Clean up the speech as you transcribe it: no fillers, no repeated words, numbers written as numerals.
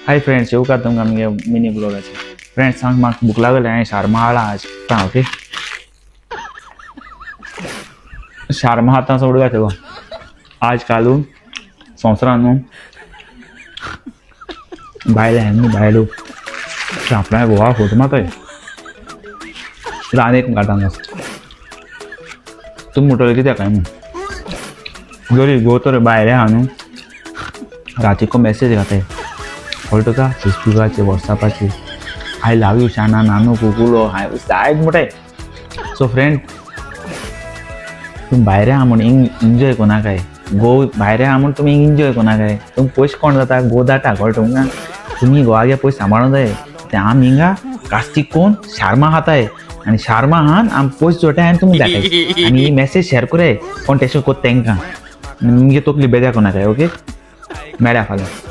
Hi friends, येवकार तुमकां आमगे मिनी ब्लॉगाचे. फ्रेंड्स, सांग म्हाका भूक लागली. हांवें शारमा हाडला आज. ओके, शारमा आतां सोडूं घातलो. आज कालू संवसारान न्हू बायले न्हू बायलो आपल्या गोवा फोटो मारताय. आनी एक काडटा. तूं म्हणटलो कित्याक काय म्हूण. जरी घोव तर भायले आहा न्हू, रातीको मॅसेज घाताय, कळटा तुका? फेसबुकाचेर, वॉट्सॅपाचेर, "I love you Shana, नानू, कुकुलो हाय" जायत म्हणटाय. सो फ्रेंड, तुमी भायर आहा म्हूण इंजॉय कोनाकाय. घोव भायर आहा म्हूण तुमी इंजॉय कोनाकाय. तुमी पयशे कोण जाता, घोव धाडटा, कळटा तुमकां? तुमी घोवागे पयशे सांबाळूंक जाय. ते आमी हिंगा कास्तीक कोण शार्मा खाताय आनी शार्मा हान आमी पयशे जोडटाय आनी तुमी धाडटाय. आनी ही मॅसेज शेअर कराय, कोण तेशें कोत्ता तेंकां. आनी मुगे तकली बेजार कोनाकाय. ओके, मेळ्या फाल्यां.